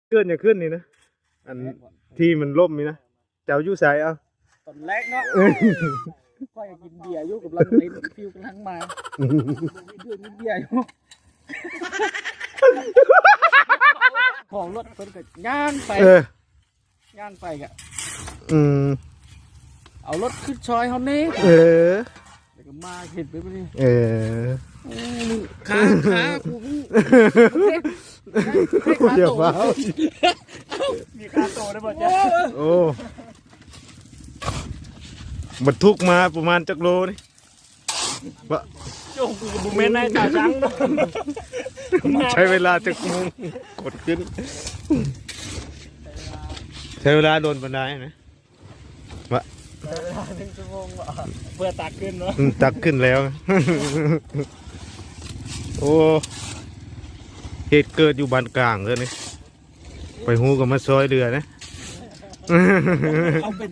ເກີດຫຍັງຂຶ້ນນີ້ນະ? ອັນທີ່ມັນລົ້ມນີ້ນະ ເຈົ້າຢູ່ໃສ? ເອົ້າ ຕອນແລກເນາະ ຂ້ອຍກໍກິນເບຍຢູ່ ກຳລັງເຕັ້ນ ຟິວກຳລັງມາ ເບຍຢູ່ ຂອງລົດເພິ່ນກໍຍ່າງໄປ ເອີ ຍ່າງໄປກະ ອືມ ເອົາລົດຂຶ້ນຊ່ອຍເຮົາແດ່ ເອີ ແລ້ວກໍມາເຫັນແບບນີ້ ເອີ ໂອ້ ຂາ ຂາ ກູ ດຽວ ມີຄ່າໂຕໄດ້ບໍ່ ໂອ້ ບັນທຸກມາປະມານຈັກໂລນີ້? ໂອ້ ກູບໍ່ແມ່ນນາຍຕາຊ່າງເນາະ ໃຊ້ເວລາຈັກໂມງ ຂົນຂຶ້ນ ໃຊ້ເວລາດົນປານໃດນະ? ວະ ໃຊ້ເວລາໜຶ່ງຊົ່ວໂມງບໍ່ ເພື່ອຕັກຂຶ້ນເນາະ ອືມ ຕັກຂຶ້ນແລ້ວ ໂອ້ ເຫດເກີດຢູ່ບ້ານກາງເລີຍນີ້ ໄປຮູ້ກໍມາຊ່ອຍເຫຼືອນະ ເອົາເປັນ